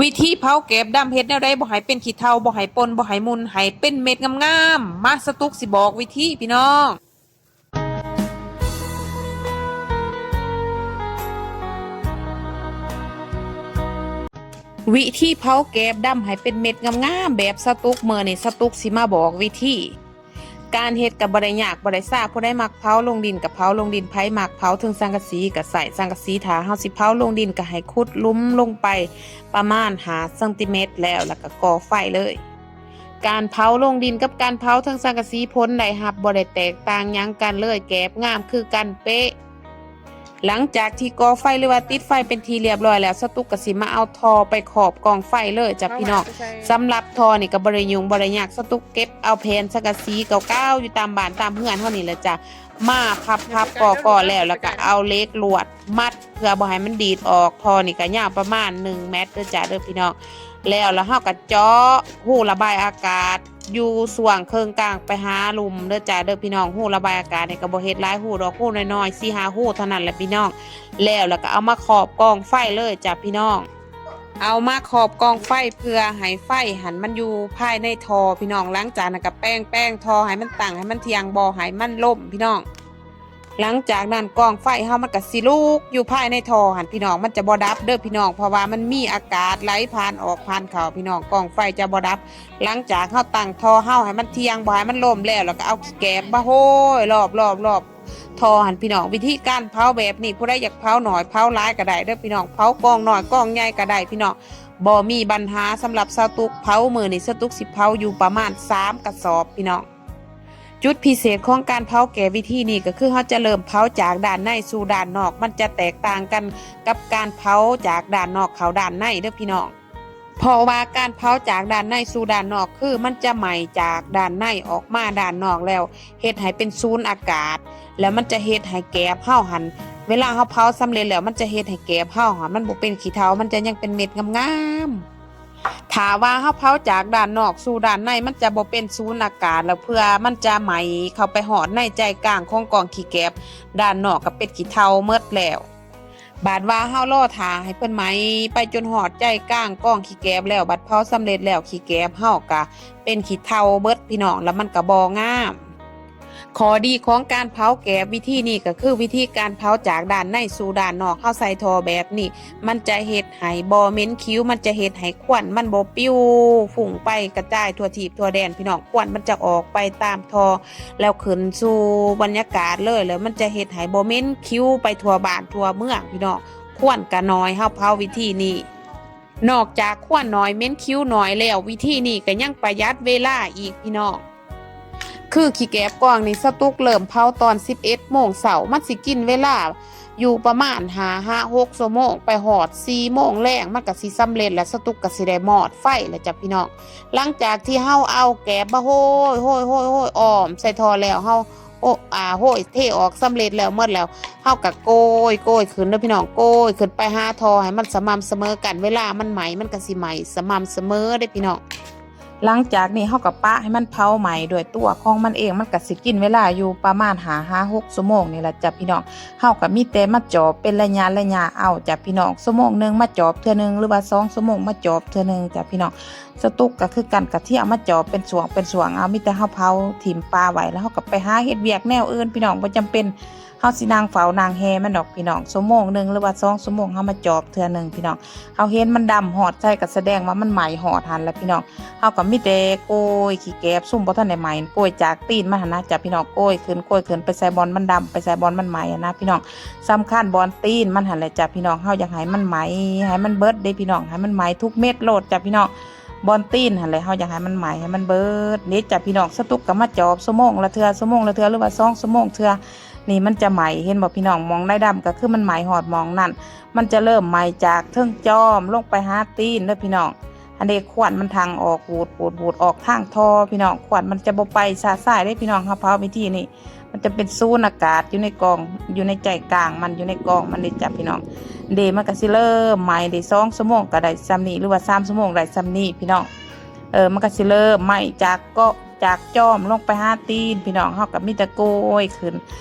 ວິທີເຜົາແກບດຳເຮັດແນວໃດບໍ່ໃຫ້ເປັນຂີ້ເຖົ້າ ບໍ່ໃຫ້ປົ່ນ ບໍ່ໃຫ້ໝຸ່ນ ໃຫ້ເປັນເມັດງາມໆ? ມາ ສະຕຸກຊິບອກວິທີພີ່ນ້ອງ. ວິທີເຜົາແກບດຳໃຫ້ເປັນເມັດງາມໆແບບສະຕຸກ ມື້ນີ້ສະຕຸກຊິມາບອກວິທີ. ການເຮັດກໍບໍ່ໄດ້ຍາກບໍ່ໄດ້ຊາ ຜູ້ໃດມັກເຜົາລົງດິນກໍເຜົາລົງດິນ ໃຜມັກເຜົາເທິງສັງກະສີກໍໃຊ້ສັງກະສີ ຖ້າເຮົາຊິເຜົາລົງດິນກໍໃຫ້ຂຸດຫຼຸມລົງໄປປະມານຫ້າເຊັນຕີແມັດ ແລ້ວ ແລ້ວກໍກໍ່ໄຟເລີຍ. ການເຜົາລົງດິນກັບການເຜົາເທິງສັງກະສີ ຜົນໄດ້ຮັບບໍ່ໄດ້ແຕກຕ່າງຫຍັງກັນເລີຍ ແກບງາມຄືກັນເປະ. ຫຼັງຈາກທີ່ກໍ່ໄຟ ຫຼືວ່າຕິດໄຟເປັນທີ່ລຽບລ້ອຍແລ້ວ ສະຕຸກກໍຊິມາເອົາທໍ່ໄປຄອບກອງໄຟເລີຍຈ້ະພີ່ນ້ອງ. ສຳລັບທໍ່ນີ້ກໍບໍ່ໄດ້ຫຍຸ້ງບໍ່ໄດ້ຍາກ ສະຕຸກເກັບເອົາແຜ່ນສັງກະສີເກົ່າໆຢູ່ຕາມບ້ານຕາມເຮືອນເຮົານີ້ແຫຼະຈ້ະ ມາພັບໆກໍ່ໆແລ້ວ ແລ້ວກໍເອົາເຫຼັກລວດມັດ ເພື່ອບໍ່ໃຫ້ມັນດີດອອກ. ທໍ່ນີ້ກໍຍາວປະມານໜຶ່ງແມັດເດີຈ້ະເດີພີ່ນ້ອງ. ແລ້ວ ແລ້ວເຮົາກໍເຈາະຮູລະບາຍອາກາດຢູ່ຊ່ວງເຄິ່ງກາງໄປຫາລຸ່ມເດີຈ້ະເດີພີ່ນ້ອງ. ຮູລະບາຍອາກາດນີ້ກໍບໍ່ເຮັດຫຼາຍຮູດອກ ຮູນ້ອຍໆ ສີ່ຫ້າຮູເທົ່ານັ້ນແຫຼະພີ່ນ້ອງ. ແລ້ວ ແລ້ວກໍເອົາມາຄອບກອງໄຟເລີຍຈ້ະພີ່ນ້ອງ. ເອົາມາຄອບກອງໄຟເພື່ອໃຫ້ໄຟຫັ້ນມັນຢູ່ພາຍໃນທໍ່ພີ່ນ້ອງ. ຫຼັງຈາກນັ້ນກໍແປງ ແປງທໍ່ໃຫ້ມັນຕັ້ງ ໃຫ້ມັນທ່ຽງ ບໍ່ໃຫ້ມັນລົ້ມພີ່ນ້ອງ. ຫຼັງຈາກນັ້ນກອງໄຟເຮົາມັນກໍຊິລຸກຢູ່ພາຍໃນທໍ່ຫັ້ນພີ່ນ້ອງ ມັນຈະບໍ່ດັບເດີພີ່ນ້ອງ ເພາະວ່າມັນມີອາກາດໄຫຼຜ່ານອອກຜ່ານເຂົ້າພີ່ນ້ອງ ກອງໄຟຈະບໍ່ດັບ. ຫຼັງຈາກເຮົາຕັ້ງທໍ່ເຮົາໃຫ້ມັນທ່ຽງ ບໍ່ໃຫ້ມັນລົ້ມແລ້ວ ແລ້ວກໍເອົາຂີ້ແກບມາໂຮຍລອບໆໆ ທໍ່ຫັ້ນພີ່ນ້ອງ. ວິທີການເຜົາແບບນີ້ ຜູ້ໃດຢາກເຜົາໜ້ອຍເຜົາຫຼາຍກໍໄດ້ເດີພີ່ນ້ອງ ເຜົາກອງນ້ອຍກອງໃຫຍ່ກໍໄດ້ພີ່ນ້ອງ ບໍ່ມີບັນຫາ. ສຳລັບສາວຕຸກເຜົາມື້ນີ້ ສາວຕຸກຊິເຜົາຢູ່ປະມານສາມກະສອບພີ່ນ້ອງ. ຈຸດພິເສດຂອງການເຜົາແກບວິທີນີ້ກໍຄືເຮົາຈະເລີ່ມເຜົາຈາກດ້ານໃນສູ່ດ້ານນອກ ມັນຈະແຕກຕ່າງກັນກັບການເຜົາຈາກດ້ານນອກເຂົ້າດ້ານໃນເດີພີ່ນ້ອງ. ເພາະວ່າການເຜົາຈາກດ້ານໃນສູ່ດ້ານນອກ ຄືມັນຈະໄໝ້ຈາກດ້ານໃນອອກມາດ້ານນອກ ແລ້ວເຮັດໃຫ້ເປັນສູນອາກາດ ແລ້ວມັນຈະເຮັດໃຫ້ແກບເຮົາຫັ້ນ ເວລາເຮົາເຜົາສຳເລັດແລ້ວ ມັນຈະເຮັດໃຫ້ແກບເຮົາຫັ້ນ ມັນບໍ່ເປັນຂີ້ເຖົ້າ ມັນຈະຍັງເປັນເມັດງາມໆ. ຖ້າວ່າເຮົາເຜົາຈາກດ້ານນອກສູ່ດ້ານໃນ ມັນຈະບໍ່ເປັນສູນອາກາດ ແລ້ວເພື່ອມັນຈະໄໝ້ເຂົ້າໄປຮອດໃນໃຈກາງຂອງກອງຂີ້ແກບ ດ້ານນອກກໍເປັນຂີ້ເຖົ້າໝົດແລ້ວ. ບາດວ່າເຮົາລໍຖ້າໃຫ້ເພິ່ນໄໝ້ໄປຈົນຮອດໃຈກາງກອງຂີ້ແກບແລ້ວ ບັດເຜົາສຳເລັດແລ້ວ ຂີ້ແກບເຮົາກະເປັນຂີ້ເຖົ້າເບິດພີ່ນ້ອງ ແລ້ວມັນກະບໍ່ງາມ. ຂໍ້ດີຂອງການເຜົາແກບວິທີນີ້ກໍຄືວິທີການເຜົາຈາກດ້ານໃນສູ່ດ້ານນອກ ເຮົາໃສ່ທໍ່ແບບນີ້ ມັນຈະເຮັດໃຫ້ບໍ່ເໝັນຂິວ ມັນຈະເຮັດໃຫ້ຄວັນມັນບໍ່ປິວຟຸ້ງໄປກະຈາຍທົ່ວທີບທົ່ວແດນພີ່ນ້ອງ ຄວັນມັນຈະອອກໄປຕາມທໍ່ ແລ້ວຂຶ້ນສູ່ບັນຍາກາດເລີຍ ແລ້ວມັນຈະເຮັດໃຫ້ບໍ່ເໝັນຂິວໄປທົ່ວບ້ານທົ່ວເມືອງພີ່ນ້ອງ ຄວັນກະໜ້ອຍ ເຮົາເຜົາວິທີນີ້. ນອກຈາກຄວັນໜ້ອຍເໝັນຂິວໜ້ອຍແລ້ວ ວິທີນີ້ກໍຍັງປະຢັດເວລາອີກພີ່ນ້ອງ. ຄືຂີ້ແກບກອງນີ້ ສາວຕຸກເລີ່ມເຜົາຕອນສິບເອັດໂມງເຊົ້າ ມັນຊິກິນເວລາຢູ່ປະມານຫ້າຫາຫົກຊົ່ວໂມງ ໄປຮອດສີ່ໂມງແລງ ມັນກໍຊິສຳເລັດແລ້ວ ສາວຕຸກກໍຊິໄດ້ມອດໄຟແລ້ວຈ້ະພີ່ນ້ອງ. ຫຼັງຈາກທີ່ເຮົາເອົາແກບມາໂຮຍ ໂຮຍ ໂຮຍ ໂຮຍອ້ອມໃສ່ທໍ່ແລ້ວ ເຮົາ ໂອ ອາ ໂຮຍເທອອກສຳເລັດແລ້ວໝົດແລ້ວ ເຮົາກໍໂກຍ ໂກຍຂຶ້ນເດີພີ່ນ້ອງ ໂກຍຂຶ້ນໄປຫາທໍ່ໃຫ້ມັນສະໝ່ຳສະເໝີກັນ ເວລາມັນໄໝ້ມັນກໍຊິໄໝ້ສະໝ່ຳສະເໝີເດ້ພີ່ນ້ອງ. ຫຼັງຈາກນີ້ເຮົາກໍປະໃຫ້ມັນເຜົາໄໝ້ດ້ວຍຕົວຂອງມັນເອງ ມັນກໍຊິກິນເວລາຢູ່ປະມານຫ້າຫາຫົກຊົ່ວໂມງນີ້ລະຈ້ະພີ່ນ້ອງ. ເຮົາກໍມີແຕ່ມາຈອບເປັນໄລຍະໄລຍະເອົາຈ້ະພີ່ນ້ອງ ຊົ່ວໂມງໜຶ່ງມາຈອບເທື່ອໜຶ່ງ ຫຼືວ່າສອງຊົ່ວໂມງມາຈອບເທື່ອໜຶ່ງຈ້ະພີ່ນ້ອງ. ສະຕຸກກໍຄືກັນ ກະທຽມມາຈອບເປັນຊ່ວງເປັນຊ່ວງເອົາ ມີແຕ່ເຮົາເຜົາຖິ້ມປະໄວ້ ແລ້ວເຮົາກໍໄປຫາເຮັດວຽກແນວອື່ນພີ່ນ້ອງ ບໍ່ຈຳເປັນເຮົາຊິນັ່ງເຝົ້ານັ່ງແຮ່ມັນດອກພີ່ນ້ອງ. ຊົ່ວໂມງໜຶ່ງ ຫຼືວ່າສອງຊົ່ວໂມງ ເຮົາມາຈອບເທື່ອໜຶ່ງພີ່ນ້ອງ ເຮົາເຫັນມັນດຳຮອດໃສ ກໍສະແດງວ່າມັນໄໝ້ຮອດຫັ້ນແຫຼະພີ່ນ້ອງ. ເຮົາກໍມີແຕ່ໂກຍຂີ້ແກບ ຊຸມບໍ່ທັນໄດ້ໄໝ້ ໂກຍຈາກຕີນມັນຫັ້ນນະຈ້ະພີ່ນ້ອງ ໂກຍຂຶ້ນ ໂກຍຂຶ້ນໄປໃສ່ບ່ອນມັນດຳ ໄປໃສ່ບ່ອນມັນໄໝ້ຫັ້ນນະພີ່ນ້ອງ. ສຳຄັນບ່ອນຕີນມັນຫັ້ນແຫຼະຈ້ະພີ່ນ້ອງ ເຮົາຢາກໃຫ້ມັນໄໝ້ໃຫ້ມັນເບິດເດ້ພີ່ນ້ອງ ໃຫ້ມັນໄໝ້ທຸກເມັດໂລດຈ້ະພີ່ນ້ອງ. ບ່ອນຕີນຫັ້ນແຫຼະ ເຮົາຢາກໃຫ້ມັນໄໝ້ໃຫ້ມັນເບິດເດ້ຈ້ະພີ່ນ້ອງ. ສະຕຸກກໍມາຈອບຊົ່ວໂມງລະເທື່ອ ຊົ່ວໂມງລະເທື່ອ ຫຼືວ່າສອງຊົ່ວໂມງເທື່ອ ນີ້ມັນຈະໄໝ້ ເຫັນບໍ່ພີ່ນ້ອງ? ໝ່ອງໃດດຳກໍຄືມັນໄໝ້ຮອດໝ່ອງນັ້ນ ມັນຈະເລີ່ມໄໝ້ຈາກເທິງຈອມລົງໄປຫາຕີນເດີພີ່ນ້ອງ. ອັນນີ້ຄວັນມັນທັງອອກ ວູດໆໆ ອອກທາງທໍ່ພີ່ນ້ອງ ຄວັນມັນຈະບໍ່ໄປຊະຊາຍເດ້ພີ່ນ້ອງ. ເຮົາເຜົາວິທີນີ້ ມັນຈະເປັນສູນອາກາດຢູ່ໃນກອງ ຢູ່ໃນໃຈກາງມັນ ຢູ່ໃນກອງມັນເດ້ຈ້ະພີ່ນ້ອງ. ເດ້ ມັນກໍຊິເລີ່ມໄໝ້ເດ້ ສອງຊົ່ວໂມງກໍໄດ້ສ່ຳນີ້ ຫຼືວ່າສາມຊົ່ວໂມງໄດ້ສ່ຳນີ້ພີ່ນ້ອງ. ເອີ ມັນກໍຊິເລີ່ມໄໝ້ຈາກເກາະ ຈາກຈອມລົງໄປຫາຕີນພີ່ນ້ອງ. ເຮົາກໍມີແຕ່ໂກຍຂຶ້ນ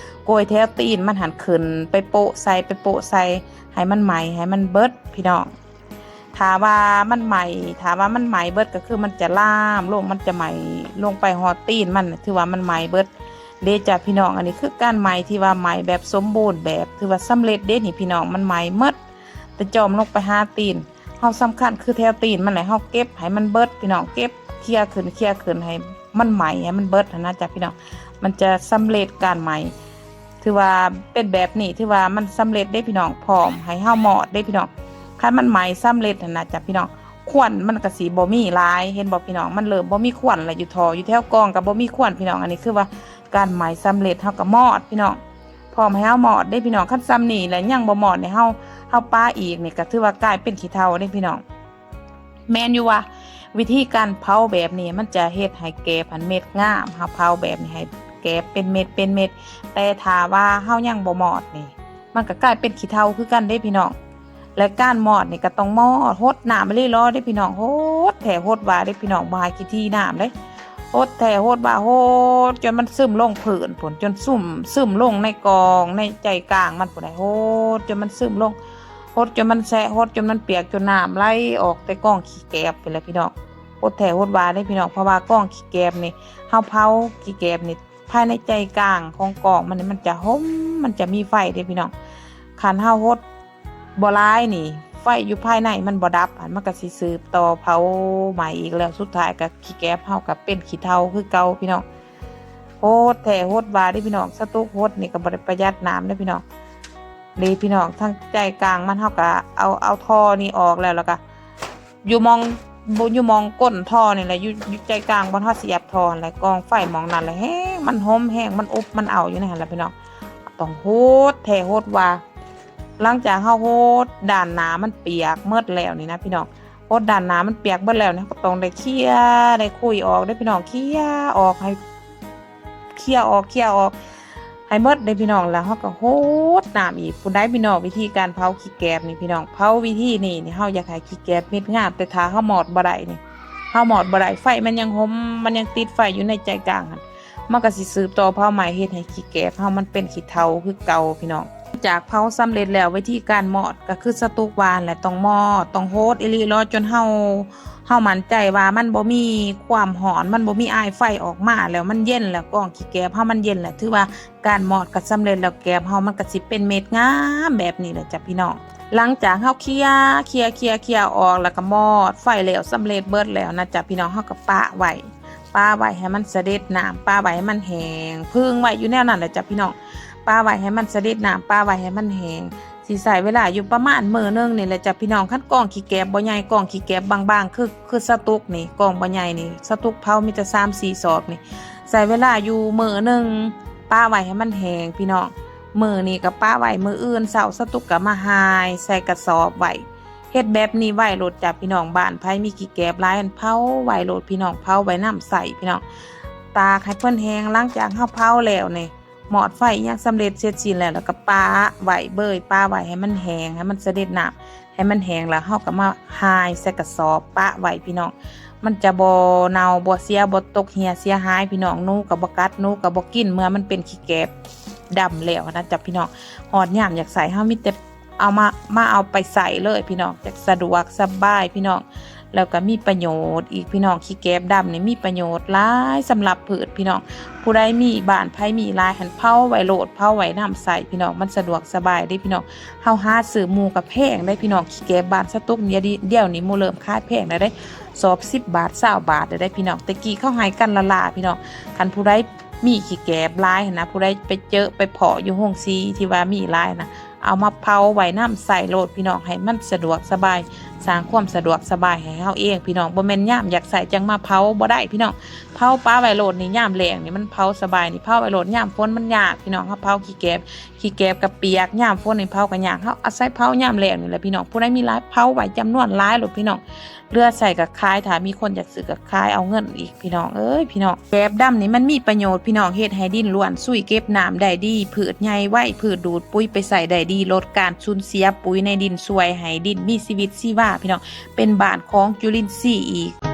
ໂກຍແຖວຕີນມັນຫັ້ນຂຶ້ນ ໄປໂປະໃສ່ ໄປໂປະໃສ່ ໃຫ້ມັນໄໝ້ໃຫ້ມັນເບິດພີ່ນ້ອງ. ໃ ຖ້າວ່າມັນໄໝ້ ຖ້າວ່າມັນໄໝ້ເບິດ ກໍຄືມັນຈະລາມລົງ ມັນຈະໄໝ້ລົງໄປຮອດຕີນມັນ ຖືວ່າມັນໄໝ້ເບິດເດ້ຈ້າພີ່ນ້ອງ. ອັນນີ້ຄືການໄໝ້ທີ່ວ່າໄໝ້ແບບສົມບູນແບບ ຖືວ່າສຳເລັດເດ້ນີ້ພີ່ນ້ອງ. ມັນໄໝ້ໝົດ ແຕ່ຈອມລົງໄປຫາຕີນ. ເຮົາສຳຄັນຄືແຖວຕີນມັນແຫຼະ ເຮົາເກັບໃຫ້ມັນເບິດພີ່ນ້ອງ ເກັບເຄຍຂຶ້ນ ເຄຍຂຶ້ນໃຫ້ມັນໄໝ້ ໃຫ້ມັນເບິດຫັ້ນນະຈ້າພີ່ນ້ອງ ມັນຈະສຳເລັດການໄໝ້. ຖືວ່າເປັນແບບນີ້ ຖືວ່າມັນສຳເລັດເດ້ພີ່ນ້ອງ ພ້ອມໃຫ້ເຮົາມອດເດ້ພີ່ນ້ອງ. ຄັນມັນໄໝ້ສຳເລັດຫັ້ນນະຈ້າພີ່ນ້ອງ ຄວັນມັນກໍຊິບໍ່ມີຫຼາຍ ເຫັນບໍ່ພີ່ນ້ອງ ມັນເລີ່ມບໍ່ມີຄວັນແລ້ວ ຢູ່ທໍ່ຢູ່ແຖວກອງກໍບໍ່ມີຄວັນພີ່ນ້ອງ. ອັນນີ້ຄືວ່າການໄໝ້ສຳເລັດ ເຮົາກໍມອດພີ່ນ້ອງ ພ້ອມໃຫ້ເຮົາມອດເດ້ພີ່ນ້ອງ. ຄັນຊ່ຳນີ້ແລ້ວຍັງບໍ່ມອດນີ້ ເຮົາ ເຮົາປະອີກນີ້ ກໍຖືວ່າກາຍເປັນຂີ້ເຖົ້າເດ້ພີ່ນ້ອງ. ແມ່ນຢູ່ວ່າວິທີການເຜົາແບບນີ້ ມັນຈະເຮັດໃຫ້ແກບຫັ້ນເມັດງາມ ເຮົາເຜົາແບບນີ້ໃຫ້ແກບເປັນເມັດເປັນເມັດ ແຕ່ຖ້າວ່າເຮົາຍັງບໍ່ມອດນີ້ ມັນກໍກາຍເປັນຂີ້ເຖົ້າຄືກັນເດ້ພີ່ນ້ອງ. ແລະການມອດນີ້ກໍຕ້ອງມອດ ຫົດນ້ຳອີ່ຫຼີເລີເດ້ພີ່ນ້ອງ ຫົດແທ້ຫົດວ່າເດ້ພີ່ນ້ອງ ບໍ່ໃຫ້ຂີ້ຖີ່ນ້ຳເດ້. ຫົດແທ້ຫົດວ່າ ຫົດຈົນມັນຊຶມລົງພື້ນພຸ້ນ ຈົນຊຶມ ຊຶມລົງໃນກອງ ໃນໃຈກາງມັນພຸ້ນໃດ ຫົດຈົນມັນຊຶມລົງ ຫົດຈົນມັນແຊະ ຫົດຈົນມັນປຽກ ຈົນນ້ຳໄຫຼອອກແຕ່ກອງຂີ້ແກບພຸ້ນແຫຼະພີ່ນ້ອງ. ຫົດແທ້ຫົດວ່າເດ້ພີ່ນ້ອງ ເພາະວ່າກອງຂີ້ແກບນີ້ ເຮົາເຜົາຂີ້ແກບນີ້ ພາຍໃນໃຈກາງຂອງກອງມັນນີ້ ມັນຈະຫົມ ມັນຈະມີໄຟເດ້ພີ່ນ້ອງ. ຄັນເຮົາຫົດບໍ່ຫຼາຍນີ້ ໄຟຢູ່ພາຍໃນມັນບໍ່ດັບ ມັນກໍຊິສືບຕໍ່ເຜົາໃໝ່ອີກ ແລ້ວສຸດທ້າຍກໍຂີ້ແກບເຮົາກໍເປັນຂີ້ເຖົ້າຄືເກົ່າພີ່ນ້ອງ. ຫົດແທ້ຫົດວ່າເດ້ພີ່ນ້ອງ ສະຕຸກຫົດນີ້ກໍບໍ່ໄດ້ປະຢັດນ້ຳເດ້ພີ່ນ້ອງ. ນີ້ພີ່ນ້ອງ ທາງໃຈກາງມັນ ເຮົາກໍເອົາ ເອົາທໍ່ນີ້ອອກແລ້ວ ແລ້ວກໍ ຢູ່ໝ່ອງ ຢູ່ໝ່ອງກົ້ນທໍ່ນີ້ແຫຼະ ຢູ່ ຢູ່ໃຈກາງບ່ອນເຮົາສຽບທໍ່ຫັ້ນແຫຼະ ກອງໄຟໝ່ອງນັ້ນແຫຼະ ແຮງມັນຫົມ ແຮງມັນອົບມັນເອົາຢູ່ໃນຫັ້ນແຫຼະພີ່ນ້ອງ. ຕ້ອງຫົດແທ້ຫົດວ່າ ຫຼັງຈາກເຮົາຫົດດ້ານໜ້າມັນປຽກໝົດແລ້ວນີ້ນະພີ່ນ້ອງ ຫົດດ້ານໜ້າມັນປຽກເບິດແລ້ວນີ້ ເຮົາກໍຕ້ອງໄດ້ເຄຍ ໄດ້ຄຸຍອອກເດ້ພີ່ນ້ອງ ເຄຍອອກໃຫ້ ເຄຍອອກ ເຄຍອອກໃຫ້ໝົດເດ້ພີ່ນ້ອງ. ແລ້ວເຮົາກໍຫົດນ້ຳອີກ ຜູ້ໃດພີ່ນ້ອງ ວິທີການເຜົາຂີ້ແກບນີ້ພີ່ນ້ອງ ເຜົາວິທີນີ້ນີ້ ເຮົາຢາກໃຫ້ຂີ້ແກບເມັດງາມ ແຕ່ຖ້າເຮົາມອດບໍ່ໄດ້ນີ້ ເຮົາມອດບໍ່ໄດ້ ໄຟມັນຍັງຫົມ ມັນຍັງຕິດໄຟຢູ່ໃນໃຈກາງຫັ້ນ ມັນກໍຊິສືບຕໍ່ເຜົາໃໝ່ ເຮັດໃຫ້ຂີ້ແກບເຮົາມັນເປັນຂີ້ເຖົ້າຄືເກົ່າພີ່ນ້ອງ. ຈາກເຜົາສຳເລັດແລ້ວ ວິທີການມອດກໍຄືສະຕຸກວ່າຫັ້ນແຫຼະ ຕ້ອງມອດ ຕ້ອງຫົດອີ່ຫຼີເລີ ຈົນເຮົາ ເຮົາໝັ້ນໃຈວ່າມັນບໍ່ມີຄວາມຮ້ອນ ມັນບໍ່ມີອາຍໄຟອອກມາແລ້ວ ມັນເຢັນແລ້ວ ກອງຂີ້ແກບເຮົາມັນເຢັນແລ້ວ ຖືວ່າການມອດກໍສຳເລັດແລ້ວ ແກບເຮົາມັນກໍຊິເປັນເມັດງາມແບບນີ້ແຫຼະຈ້າພີ່ນ້ອງ. ຫຼັງຈາກເຮົາເຄຍ ເຄຍ ເຄຍ ເຄຍອອກ ແລ້ວກໍມອດໄຟແລ້ວ ສຳເລັດເບິດແລ້ວນະຈ້າພີ່ນ້ອງ ເຮົາກໍປະໄວ້ ປະໄວ້ໃຫ້ມັນສະເດັດນ້ຳ ປະໄວ້ໃຫ້ມັນແຫ້ງ ຜຶ່ງໄວ້ຢູ່ແນວນັ້ນແຫຼະຈ້າພີ່ນ້ອງ ປະໄວ້ໃຫ້ມັນສະເດັດນ້ຳ ປະໄວ້ໃຫ້ມັນແຫ້ງ. ຊິໃຊ້ເວລາຢູ່ປະມານມື້ໜຶ່ງນີ້ແຫຼະຈ້າພີ່ນ້ອງ. ຄັນກອງຂີ້ແກບບໍ່ໃຫຍ່ ກອງຂີ້ແກບບາງໆ ຄື ຄືສະຕຸກນີ້ ກອງບໍ່ໃຫຍ່ນີ້ ສະຕຸກເຜົາມີແຕ່ສາມສີ່ສອບນີ້ ໃຊ້ເວລາຢູ່ມື້ໜຶ່ງ ປະໄວ້ໃຫ້ມັນແຫ້ງພີ່ນ້ອງ. ມື້ນີ້ກໍປະໄວ້ ມື້ອື່ນເຊົ້າສະຕຸກກໍມາຫ່າຍໃສ່ກະສອບໄວ້ ເຮັດແບບນີ້ໄວ້ໂລດຈ້າພີ່ນ້ອງ. ບ້ານໃຜມີຂີ້ແກບຫຼາຍຫັ້ນ ເຜົາໄວ້ໂລດພີ່ນ້ອງ ເຜົາໄວ້ນຳໃຊ້ພີ່ນ້ອງ ຕາກໃຫ້ເພິ່ນແຫ້ງ. ຫຼັງຈາກເຮົາເຜົາແລ້ວນີ້ ມອດໄຟອີ່ຫຍັງສຳເລັດເສັດສິ້ນແລ້ວ ແລ້ວກໍປະໄວ້ເບີຍ ປະໄວ້ໃຫ້ມັນແຫ້ງ ໃຫ້ມັນສະເດັດນ້ຳ ໃຫ້ມັນແຫ້ງ ແລ້ວເຮົາກໍມາຫ່າຍໃສ່ກະສອບປະໄວ້ພີ່ນ້ອງ. ມັນຈະບໍ່ເນົ່າບໍ່ເສຍ ບໍ່ຕົກເຫ່ຍເສຍຫາຍພີ່ນ້ອງ ໜູກໍບໍ່ກັດ ໜູກໍບໍ່ກິນ ເມື່ອມັນເປັນຂີ້ແກບດຳແລ້ວນະຈ້າພີ່ນ້ອງ. ຮອດຍາມຢາກໃຊ້ ເຮົາມີແຕ່ ເອົາມາ ມາເອົາໄປໃຊ້ເລີຍພີ່ນ້ອງ ຈະສະດວກສະບາຍພີ່ນ້ອງ ແລ້ວກໍມີປະໂຫຍດອີກພີ່ນ້ອງ. ຂີ້ແກບດຳນີ້ມີປະໂຫຍດຫຼາຍສຳລັບພືດພີ່ນ້ອງ. ຜູ້ໃດມີ ບ້ານໃຜມີຫຼາຍຫັ້ນ ເຜົາໄວ້ໂລດ ເຜົາໄວ້ນຳໃຊ້ພີ່ນ້ອງ ມັນສະດວກສະບາຍເດ້ພີ່ນ້ອງ. ເຮົາຫາຊື້ໝູ່ກໍແພງເດ້ພີ່ນ້ອງ ຂີ້ແກບບ້ານສະຕຸກດຽວ ດຽວນີ້ໝູ່ເລີ່ມຂາຍແພງແລ້ວເດ້ ສອບສິບບາດ ຊາວບາດແລ້ວເດ້ພີ່ນ້ອງ. ແຕ່ກີ້ເຂົາໃຫ້ກັນລ້າໆພີ່ນ້ອງ. ຄັນຜູ້ໃດ ມີຂີ້ແກບຫຼາຍຫັ້ນນະ ຜູ້ໃດໄປເຈີໄປພໍ້ຢູ່ໂຮງສີທີ່ວ່າມີຫຼາຍນະ ເອົາມາເຜົາໄວ້ນຳໃຊ້ໂລດພີ່ນ້ອງ ໃຫ້ມັນສະດວກສະບາຍ ສ້າງຄວາມສະດວກສະບາຍໃຫ້ເຮົາເອງພີ່ນ້ອງ. ບໍ່ແມ່ນຍາມຢາກໃຊ້ຈັ່ງມາເຜົາ ບໍ່ໄດ້ພີ່ນ້ອງ ເຜົາປະໄວ້ໂລດນີ້. ຍາມແລ້ງນີ້ມັນເຜົາສະບາຍນີ້ ເຜົາໄວ້ໂລດ ຍາມຝົນມັນຍາກພີ່ນ້ອງ ເຮົາເຜົາຂີ້ແກບ ຂີ້ແກບກໍປຽກ ຍາມຝົນນີ້ເຜົາກໍຍາກ ເຮົາອາໄສເຜົາຍາມແລ້ງນີ້ແຫຼະພີ່ນ້ອງ. ຜູ້ໃດມີຫຼາຍເຜົາໄວ້ຈຳນວນຫຼາຍໂລດພີ່ນ້ອງ ເຫຼືອໃຊ້ກໍຂາຍ ຖ້າມີຄົນຢາກຊື້ກໍຂາຍເອົາເງິນອີກພີ່ນ້ອງເອີຍພີ່ນ້ອງ. ແກບດຳນີ້ມັນມີປະໂຫຍດພີ່ນ້ອງ ເຮັດໃຫ້ດິນລ້ວນຊຸຍເກັບນ້ຳໄດ້ດີ ພືດໃຫຍ່ໄວ ພືດດູດປຸຍໄປໃຊ້ໄດ້ດີ ລົດການສູນເສຍປຸຍໃນດິນ ຊ່ວຍໃຫ້ດິນມີຊີວິດຊີວາພີ່ນ້ອງ ເປັນບ້ານຂອງຈຸລິນຊີອີກ.